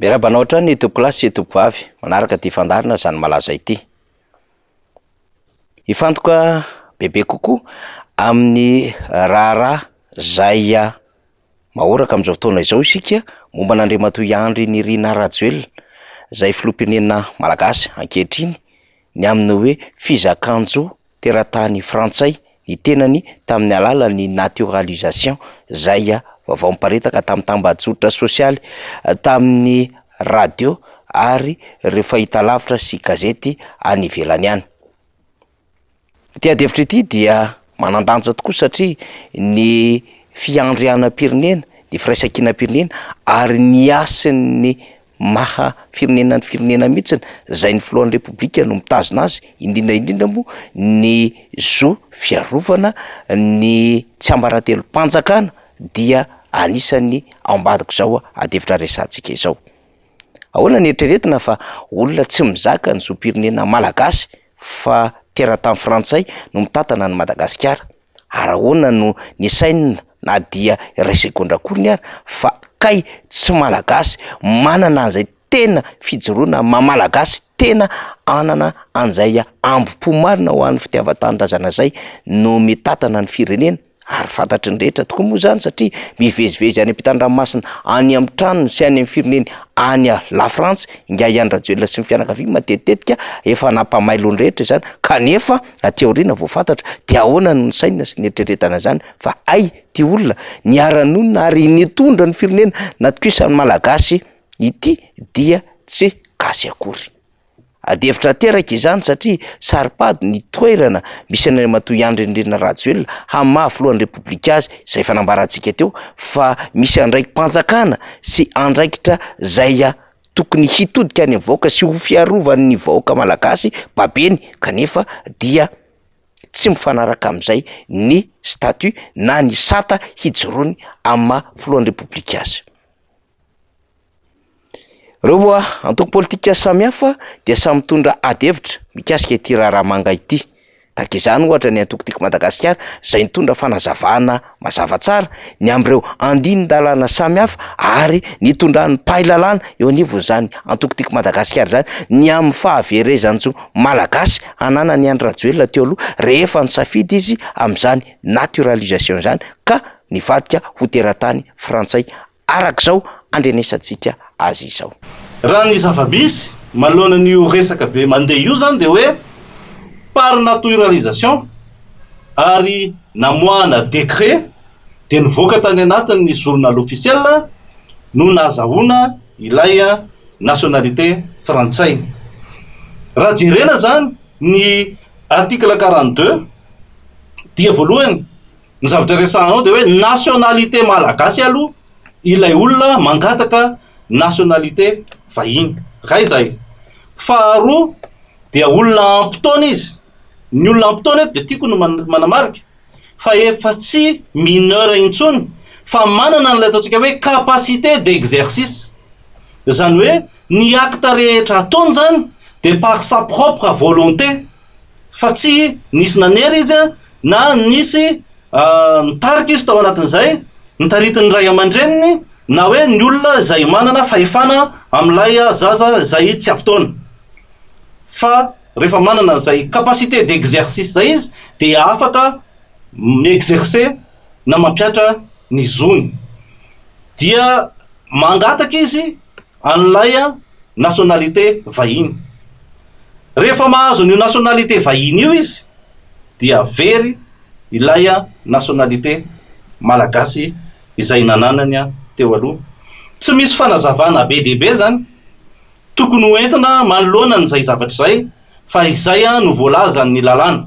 Miarahaba anao hatrany tompokolahy sy tompokovavy manaraka ity fandaharana Zany Malaza ity. Hifantoka bebe kokoa amin'ny raharaha izay mahoraka amin'izao fotoana izao isika momba an'Andriamatoa Andry Nirina Rajoelina izay filoham-pirenena malagasy ankehitriny ny amin'ny hoe fizakan-jo teratany frantsay ny tenany tamin'ny alalan'ny naturalisation izay vaovao miparitaka tamin'ny tambajotra sosialy, tamin'ny radio ary ireo fahitalavitra sy gazety any ivelany any. Ity adihevitra ity dia manan-danja tokoa satria ny fiandrianam-pirenena, ny firaisankinam-pirenena ary ny hasin'ny maha firenena ny firenena mihitsiny izay ny filohan'ny repoblika no mitazona azy, indrindra indrindra moa ny zo fiarovana ny tsiambaratelom-panjakana dia anisan'ny ao ambadik'izao adihevitra resahantsika izao. Ahoana ny eritreretina fa olona tsy mizaka ny zom-pirenena malagasy fa teratany frantsay no mitantana an'i Madagasikara? Ary ahoana no nisainina na dia iray segondra akoriny ary fa kay tsy malagasy manana an'izay tena fijoroana maha malagasy tena hanana an'izay hambom-po marina ho an'ny fitiavan-tanindrazana izay no mitantana ny firenena? Ary fantatry ny rehetra tokoa moa izany satria mivezivezy any ampitan-dranomasina any amin'ny tranony sy any amin'ny fireneny any Lafrantsa ingahy Andry Rajoelina sy ny fianakaviany matetitetika efa nampamailo ny rehetra izany kanefa aty aoriana vao fantatra dia ahoana no nisainina sy nieritreretana izany fa hay ity olona niara-nonina ary nitondra ny firenena natokisan'ny Malagasy ity dia tsy gasy akory. Adihevitra ateraka izany satria saro-pady ny toerana misy an'Andriamatoa Andry Nirina Rajoelina hamaha filohan'ny Repoblika azy, izay efa nambarantsika teo fa misy andraiki-panjakana sy andraikitra izay tokony hitodika any amin'ny vahoaka sy ho fiarovan'ny vahoaka malagasy babeny kanefa dia tsy mifanaraka amin'izay ny statut na ny sata hijoroany amin'ny maha filohan'ny Repoblika azy. Ireo antoko politika samihafa dia samy mitondra ady hevitra mikasika ity raharaha manga ity. Tahaka izany ohatra ny antoko Tiako Madagasikara izay nitondra fanazavana mazava tsara ny amin'ireo andinin-dalàna samihafa ary nitondran'ny mpahay lalàna eo anivon'izany antoko Tiako Madagasikara izany ny amin'ny fahaverezan-jo malagasy ananan'i Andry Rajoelina teo aloha rehefa nisafidy izy amin'izany naturalisation izany ka nivadika ho teratany frantsay araka izao andrenesantsika azy izao. Raha ny zava-misy manoloana an'io resaka be mandeha io izany dia hoe par naturalisation ary namoahana décret dia nivoaka tany anatin'ny journal officiel no nahazahoana ilay nationalité frantsay. Raha jerena izany ny article 42 dia voalohany Ny zavatra resahana ao dia hoe nationalité malagasy aloha ilay olona mangataka nationalité vahiny. Iray izay. Faharoa dia olona ampy taona izy. Ny olona ampy taona eto dia tiako ny manamarika fa efa tsy mineur intsony fa manana an'ilay ataontsika hoe capacité d'exercice. Izany hoe ny acte rehetra ataony izany dia par sa propre volonté fa tsy nisy nanery izy na nisy nitarika izy tao anatin'izay, notaritin'ny ray aman-dreniny na hoe ny olona izay manana fahefana amin'ilay zaza izay tsy ampy taona. Fa rehefa manana an'izay capacité d'exercice izay izy dia afaka mi-exercer na mampihatra ny zony. Dia mangataka izy an'ilay nationalité vahiny. Rehefa mahazo an'io nationalité vahiny io izy dia very ilay nationalité malagasy izay nananany teo aloha. Tsy misy fanazavana be dia be izany tokony ho entina manoloana an'izay zavatra izay fa izay no voalazan'ny lalàna.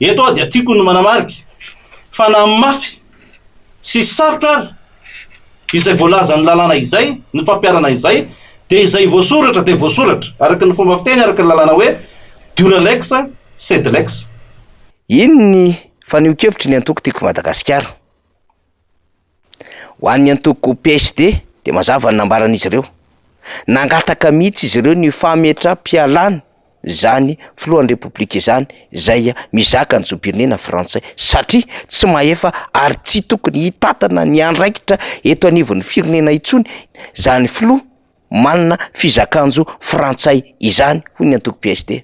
Eto aho dia tiako ny manamarika fa na mafy sy sarotra ary Izay voalazan'ny lalàna izay, ny fampiharana izay, dia izay voasoratra dia voasoratra, araka ny fomba fiteny, araka ny lalàna hoe dura lex sed lex. Iny ny fanehoan-kevitry ny antoko Tiako Madagasikara. Ho an'ny antoko PSD dia mazava ny nambaran'izy ireo. Nangataka mihitsy izy ireo ny fametram-pialana izany filohan'ny Repoblika izany izay mizaka ny zom-pirenena frantsay satria tsy mahefa ary tsy tokony hitantana ny andraikitra eto anivon'ny firenena intsony izany filoha. manana fizakan-jo frantsay izany, hoy ny antoko PSD.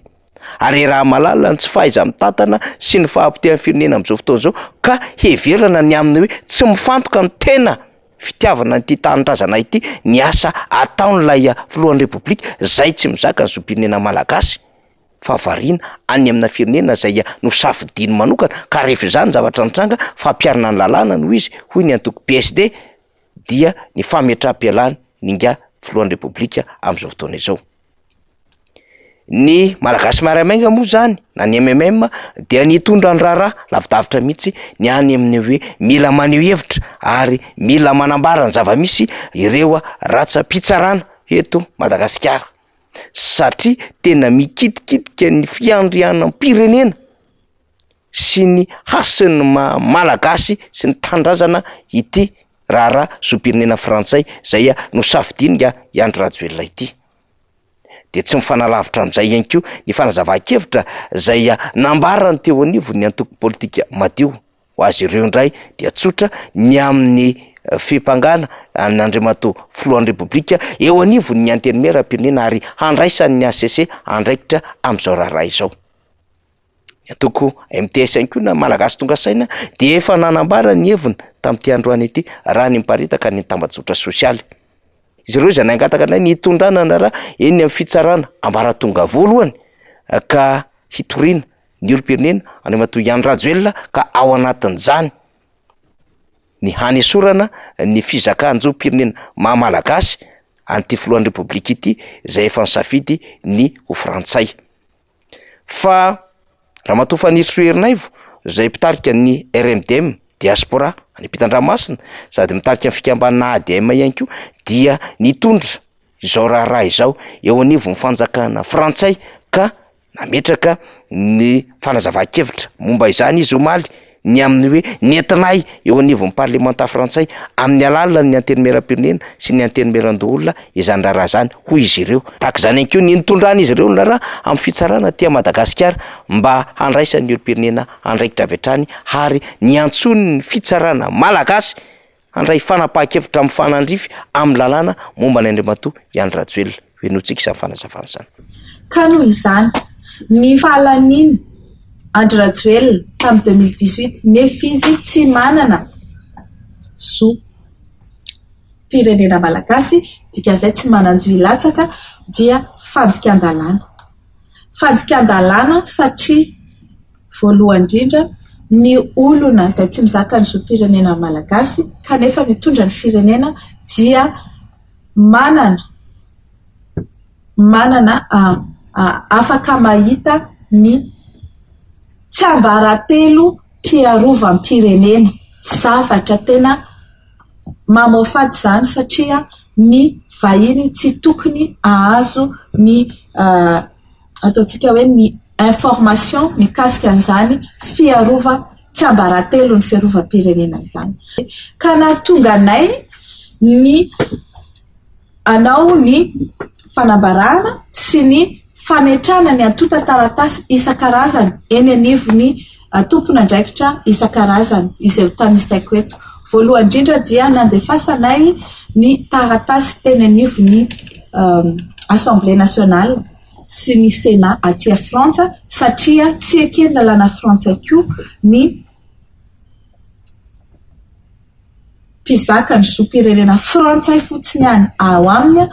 Ary iaraha-mahalala ny tsy fahaiza-mitantana sy ny fahapotehan'ny firenena amin'izao fotoana izao ka heverana ny amin'ny hoe tsy mifantoka ny tena fitiavana an'ity tanindrazana ity ny asa ataon'ilay filohan'ny Repoblika izay tsy mizaka ny zom-pirenena malagasy fa variana any amina firenena izay nosafidiany manokana ka rehefa izany ny zavatra nitranga fampiharana ny lalàna no izy hoy ny antoko PSD dia ny fametraham-pialany ny ingahy filohan'ny Repoblika amin'izao fotoana izao. Ny Malagasy Miara-Miainga moa zany na ny MMM dia nitondra ny raharaha lavidavitra mihitsy ny any amin'ny hoe mila maneho hevitra ary mila manambara ny zava-misy ireo ratsam-pitsarana eto Madagasikara satria tena mikitikitika ny fiandrianam-pirenena sy ny hasin'ny maha Malagasy sy ny tanindrazana ity raharaha zom-pirenena frantsay izay nosafidiany nga i Andry Rajoelina ity. Dia tsy mifanalavitra amin'izay ihany koa ny fanazavan-kevitra izay nambarany teo anivon'ny antoko politika Madio. Ho azy ireo indray dia tsotra ny amin'ny fiampangana an'Andriamatoa Filohan'ny Repoblika eo anivon'ny Antenimierampirenena ary handraisan'ny hcc andraikitra amin'izao raharaha izao. Ny antoko MTS ihany koa na Malagasy Tonga Saina dia efa nanambara ny heviny tamin'ity androany ity raha ny miparitaka any tambajotra sosialy. Izy ireo izay nangataka indray ny hitondrana ny raharaha eny amin'ny fitsarana ambaratonga voalohany ka hitoriana ny olom-pirenena Andriamatoa Andry Rajoelina ka ao anatin'izany ny hanesorana ny fizakan-jom-pirenena maha Malagasy an'ity filohan'ny Repoblika ity izay efa nisafidy ny ho frantsay. Fa Ramatoa Fanirisoa Ernaivo izay mpitarika ny RMDM Diaspora any ampitan-dranomasina sady mitarika ny fikambanana ADM ihany koa dia nitondra izao raharaha izao eo anivon'ny fanjakana frantsay ka nametraka ny fanazavan-kevitra momba izany izy omaly ny amin'ny hoe nentinay eo anivon'ny parlemanta frantsay amin'ny alalan'ny antenimierampirenena sy ny antenimierandoholona izany raharaha izany, hoy izy ireo. Tahaka izany ihany koa ny nitondran'izy ireo ny raharaha amin'ny fitsarana aty Madagasikara mba handraisan'ny olom-pirenena andraikitra avy hatrany ary niantsoany ny fitsarana malagasy handray fanapahan-kevitra mifanandrify amin'ny lalàna momba an'i Andriamatoa Andry Rajoelina. Henointsika izany fanazavana izany. Ka noho izany, ny fahalanian'i Andry Rajoelina tamin'ny 2018 nefa izy tsy manana zo firenena malagasy, dikan'izay tsy manan-jo hilatsaka dia fandikan-dalàna. Fandikan-dalàna satria voalohany indrindra ny olona izay tsy mizaka ny zom-pirenena malagasy kanefa mitondra ny firenena dia manana manana afaka mahita ny tsiambaratelom-piarovam-pirenena. Zavatra tena mamoafady izany satria ny vahiny tsy tokony hahazo ny ataontsika hoe ny information mikasika an'izany fiarova tsiambaratelon'ny fiarovam-pirenena izany. Ka nahatonga anay ny hanao ny fanambarana sy ny fametrahana ny antontan-taratasy isan-karazany eny anivon'ny tompon'andraikitra isan-karazany izay ho tanisaiko eto. Voalohany indrindra dia nandefasanay ny taratasy teny anivon'ny Assemblée nationale sy ny Sénat aty Frantsa satria tsy eken'ny lalàna frantsay koa ny mpizaka ny zom-pirenena frantsay fotsiny ihany ao aminy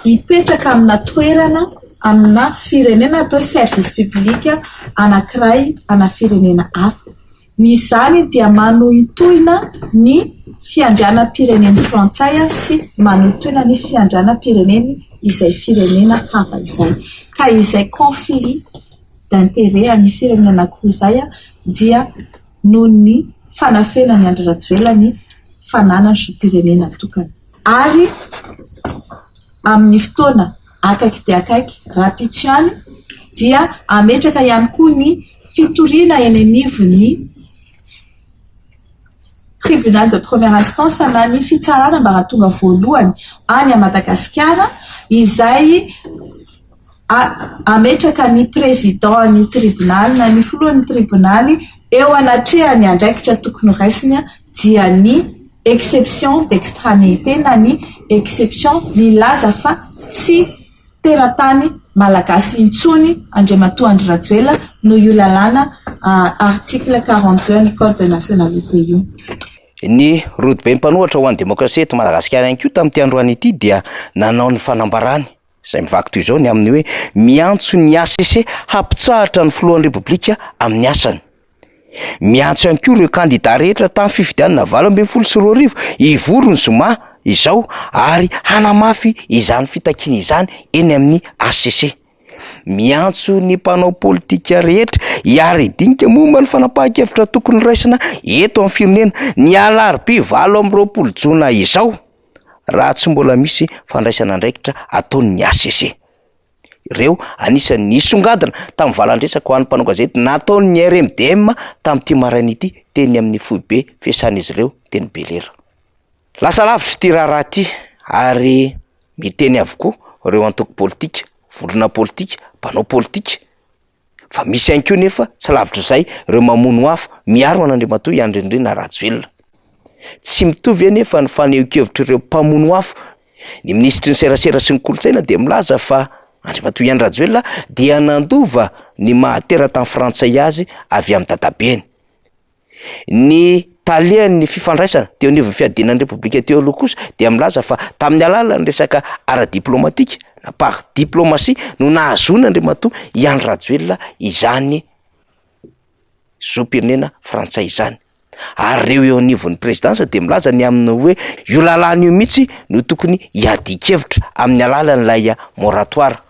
hipetraka amina toerana amina firenena atao hoe service public anankiray ana firenena hafa. Ny izany dia manohintohina ny fiandrianam-pirenen'ny frantsay sy manohintohina ny fiandrianam-pireneny izay firenena hafa izay. Ka izay conflit d'intérêt an'ny firenena anankiroa izay dia noho ny fanafenan'i Andry Rajoelina ny fananany zom-pirenena tokana. Ary amin'ny fotoana akaiky dia akaiky, rahampitso ihany, dia hametraka ihany koa ny fitoriana eny anivon'ny tribunal de première instance na ny fitsarana ambaratonga voalohany any Madagasikara izay hametraka ny président ny tribonaly na ny filohan'ny tribonaly eo anatrehan'ny andraikitra tokony horaisiny dia ny exception d'extranéité na ny exception milaza fa. tsy teratany malagasy intsony Andriamatoa Andry Rajoelina noho io lalàna article 42 ny code de nationalité io. Ny rodobe mpanohatra ho an'ny demokrasia eto Madagasikara ihany koa tamin'ity androany ity dia nanao ny fanambarany izay mivaky toy izao ny amin'ny hoe miantso ny HCC hampitsahatra ny filohan'ny Repoblika amin'ny asany. Miantso ihany koa ireo kandida rehetra tamin'ny fifidianana 2018 hivory ny zoma izao ary hanamafy izany fitakiana izany eny amin'ny HCC. Miantso ny mpanao politika rehetra hiara-hidinika momba ny fanapahan-kevitra tokony horaisina eto amin'ny firenena ny alarobia 28 jona izao raha tsy mbola misy fandraisana andraikitra ataon'ny HCC. Ireo anisan'ny nisongadina tamin'ny valan-dresaka ho an'ny mpanao gazety nataon'ny RMDM tamin'ity maraina ity teny amin'ny foibe fiasan'izy ireo teny Belera. Lasa lavitra ity raharaha ity ary miteny avokoa ireo antoko politika, vondrona politika, mpanao politika fa misy ihany koa nefa tsy lavitr'izay ireo mamono afo miaro an'Andriamatoa Andry Nirina Rajoelina. Tsy mitovy anefa ny fanehoan-kevitr'ireo mpamono afo. Ny minisitry ny serasera sy ny kolontsaina dia milaza fa Andriamatoa Andry Rajoelina dia nandova ny maha teratany frantsay azy avy amin'ny dadabeny. Ny talehan'ny fifandraisana teo anivon'ny fiadiana ny Repoblika teo aloha kosa dia milaza fa tamin'ny alalan'ny resaka ara-diplaomatika na par diplomatie no nahazoana Andriamatoa i Andry Rajoelina izany zom-pirenena frantsay izany. Ary ireo eo anivon'ny prezidansa dia milaza ny amin'ny hoe io lalàna io mihitsy no tokony hiadian-kevitra amin'ny alalan'ilay moratoire.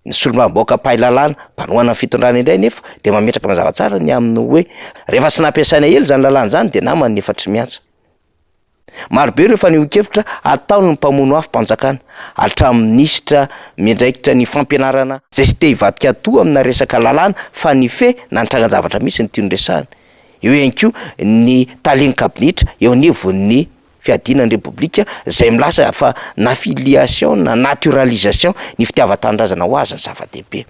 Ny solombavambahoaka mpahay lalàna, mpanohana ny fitondrana indray anefa dia mametraka mazava tsara ny amin'ny hoe rehefa tsy nampiasaina ela izany lalàna izany dia naman'ny efa tsy miantsa. Marobe ireo fanehoan-kevitra ataon'ny mpamono afom-panjakana, hatramin'ny minisitra miandraikitra ny fampianarana izay tsy te hivadika toa amina resaka lalàna fa ny fe na ny trangan-javatra misy no tiany resahana. Eo ihany koa ny talen'ny kabinetra eo anivon'ny fiadiana ny Repoblika izay milaza fa na filiation na naturalisation ny fitiavan-tanindrazana ho azy ny zava-dehibe.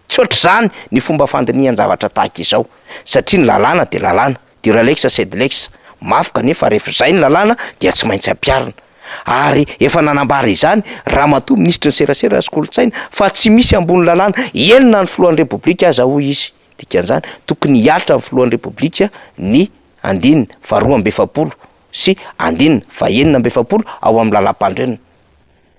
Tsy ohatr'izany ny fomba fandinihan-javatra tahaka izao satria ny lalàna dia lalàna, dura lex sed lex, mafy kanefa rehefa izay ny lalàna dia tsy maintsy ampiharina. Ary efa nanambara izany Ramatoa Minisitry ny Serasera sy Kolontsaina fa tsy misy ambony lalàna, eny na ny Filohan'ny Repoblika aza hoy izy. Dikan'izany, tokony hihatra amin'ny Filohan'ny Repoblika ny andininy faharoa amby efapolo sy andininy fahenina amby efapolo ao amin'ny lalàmpanorenana.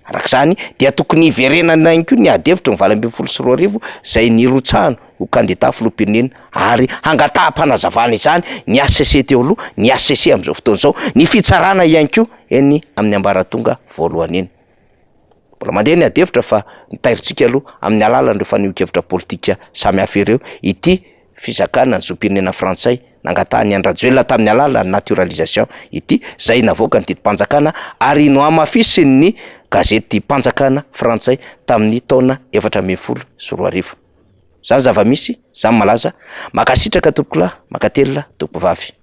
Araka izany dia tokony hiverenana ihany koa ny ady hevitry ny 2018 izay nirotsahana ho kandida filoham-pirenena ary hangataham-panazavana izany ny HCC teo aloha, ny HCC amin'izao fotoana izao, ny fitsarana ihany koa eny amin'ny ambaratonga voalohany eny. Mbola mandeha ny ady hevitra fa ny tairintsika aloha amin'ny alalan'ireo fanehoan-kevitra politika samihafa ireo ity fizakana ny zom-pirenena frantsay nangatahan'i Andry Rajoelina tamin'ny alalan'ny naturalisation ity izay navoakan'ny didim-panjakana ary nohamafisin'ny gazetim-panjakana frantsay tamin'ny taona 2014. Zany zava-misy, zany malaza. Mankasitraka tompokolahy, mankatelina tompokovavy.